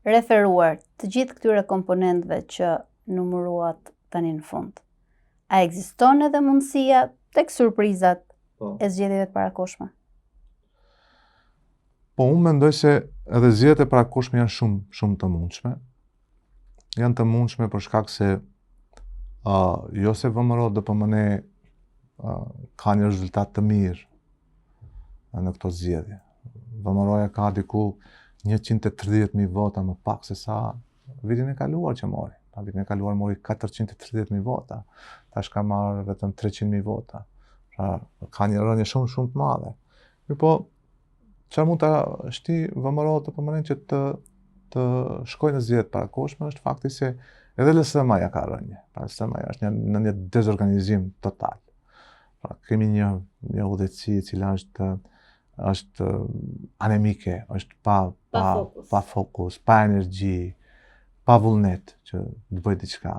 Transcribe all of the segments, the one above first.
Referuar të gjithë këtyre komponentëve që numëruat tani në fund. A ekziston edhe mundësia tek surprizat po. e zgjedhjeve të parakohshme? Po unë mendoj se edhe zgjedhjet e parakohshme janë shumë shumë të mundshme. Janë të mundshme për shkak se uh, jo se VMRO DPMNE uh, ka një rezultat të mirë në këto zgjedhje. VMRO-ja ka diku 130.000 vota më pak se sa vitin e kaluar që mori. Pa vitin e kaluar mori 430.000 vota, tash ka marrë vetëm 300.000 vota. Pra, ka një rënie shumë shumë të madhe. Mirëpo, çfarë mund ta shti VMRO DPMNE që të të shkojë në zgjedhje të parakohshme është fakti se edhe LSDM-ja ka rënie. Pra LSDM-ja është një, në një dezorganizim total. Pra kemi një një udhëheqësi e cila është është anemike, është pa pa pa fokus, pa, fokus, pa energji, pa vullnet që të bëjë diçka.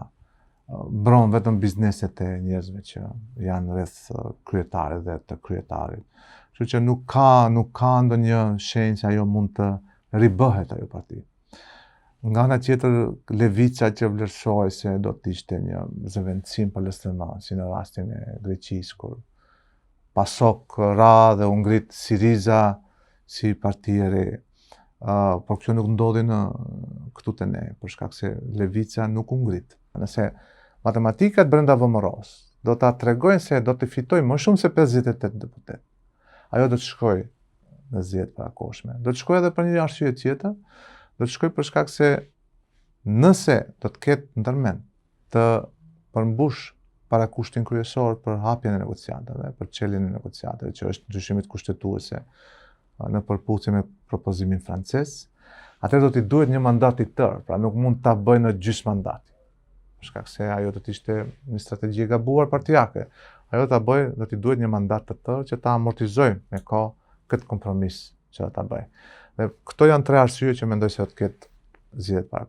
Mbron vetëm bizneset e njerëzve që janë rreth kryetarit dhe të kryetarit. Kështu që nuk ka nuk ka ndonjë shenjë se ajo mund të ribëhet ajo parti. Nga ana tjetër, Levica që vlerësohej se do të ishte një zëvendësim për LSDM, si në rastin e Greqisë kur PASOK ra dhe u ngrit Siriza si parti e re. Uh, por kjo nuk ndodhi në këtu te ne, për shkak se Levica nuk u ngrit. Nëse matematikat brenda VMRO-s do ta tregojnë se do të fitojë më shumë se 58 deputetë, ajo do të shkojë në zgjedhje të parakohshme. Do të shkojë edhe për një arsye tjetër, do të shkojë për shkak se nëse do të ketë ndërmend të përmbush parakushtin kryesor për hapjen e negociatave, për çeljen e negociatave, që është ndryshimet kushtetuese në përputhje me propozimin francez, atëherë do t'i duhet një mandat i tërë, pra nuk mund ta bëjë në gjysmë mandati. Për shkak se ajo do të ishte një strategji e gabuar partiake. Ajo ta bëjë, do t'i duhet një mandat të tërë që ta amortizojë me kohë këtë kompromis që do ta bëjë. Dhe këto janë tre arsye që mendoj se do të ketë zgjedhje të parakohshme.